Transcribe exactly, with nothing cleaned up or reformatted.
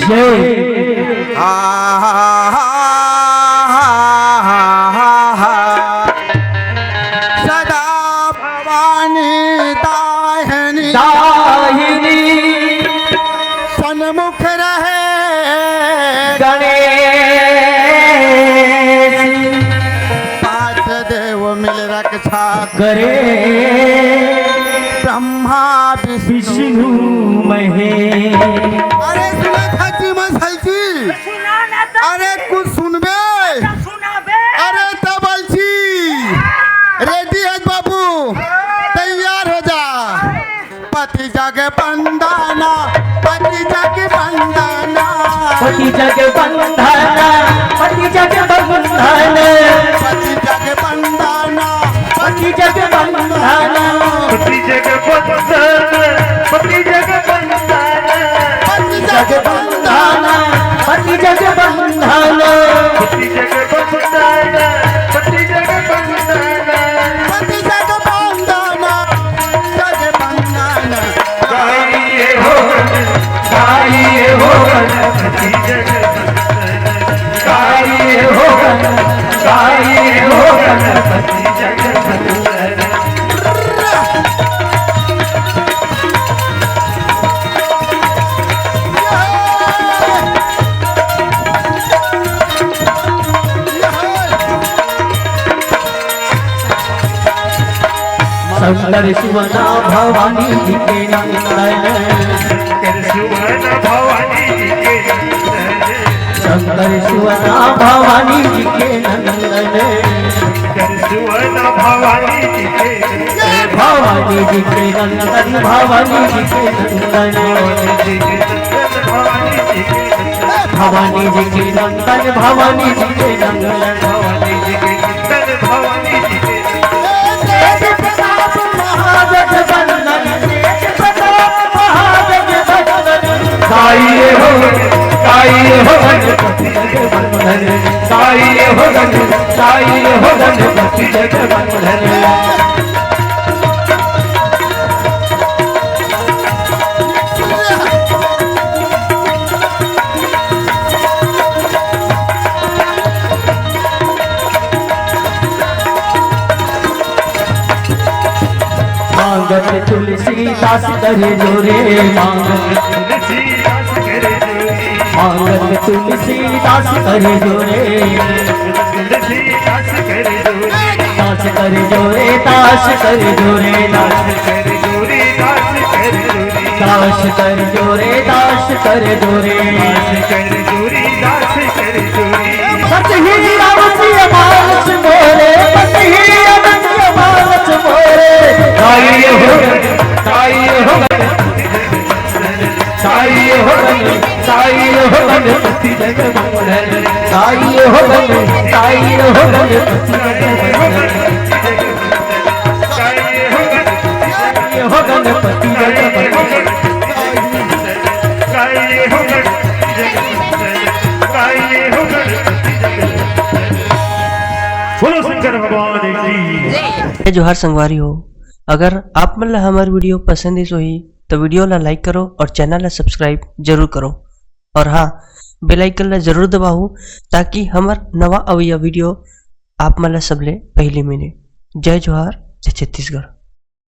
जय। हा, हा, हा, हा, हा, हा। सदा भवानी दाहिनी, दाहिनी। सन्मुख रहे गणेश। पांच देव मिल रक्षा करे ब्रह्मा विष्णु विष्णु महेश। अरे सुना था जी, मैं सही जी। सुना ना तो अरे कुछ सुनबे। अच्छा सुनाबे। अरे तब अलसी। रेडी है बाबू, तैयार हो जा। पति जग बंधना, पति जग बंधना। पति जग बंधना, पति जग बंधना। पति जग बंधना, पति जग बंधना। पति जग बंधना, पति जग बंधना। पति जग बंधना, पति जग बंधना। पति जग बंधना, पति जग बंधना। पति जग बंधना, जग बंधना। गाइए हो, गाइए हो गणपति जग बंधना। गाइए हो गण-, गाइए हो गणपति जग बंधना। शंकर सुवना भवानी जी के नंदन। शंकर सुवना भवानी जी के नंदन। शंकर सुवना भवानी जी के नंदन। शंकर सुवना भवानी जी के नंदन। भवानी जी के नंदन, भवानी जी के नंदन। भवानी जी के नंदन, भवानी जी के नंदन। भवानी जी के नंदन, भवानी जी के नंदन। भवानी जी के नंदन, भवानी जी के नंदन। तेज प्रताप महागठबंधन, तेज प्रताप महागठबंधन। गाइए हो, गाइए हो गणपति जग बंधन। गाइए हो गण-, गाइए हो गणपति जग बंधन। मांगत तुलसीदास कर जोरे, मांगत तुलसीदास कर जोरे। मांगत तुलसीदास कर जोरे। तुलसीदास कर जोरे। दास कर जोरे, दास कर जोरे, दास कर जोरे, दास कर जोरे। दास कर जोरे, दास कर जोरे। दास कर जोरे, दास कर जोरे। पति ही अनंत मानस मोरे, पति ही अनंत मानस मोरे। गाइए हो, गाइए हो, गाइए हो गण, गाइए हो गणपति जग मंगल। गाइए हो गण, गाइए हो गणपति जग मंगल। गाइए हो गणपति जग मंगल। बोलो शंकर भगवान की। जय जोहार संगवारी हो। अगर आप मन ला हमर वीडियो पसंद आइस होही, तो वीडियो ला like करो और चैनल ला subscribe जरूर करो। और हाँ, bell icon ला जरूर दबाओ, ताकि हमर नवा अवइया वीडियो आप मन ला सबले पहिली मिले। जय जोहार, जय छत्तीसगढ़।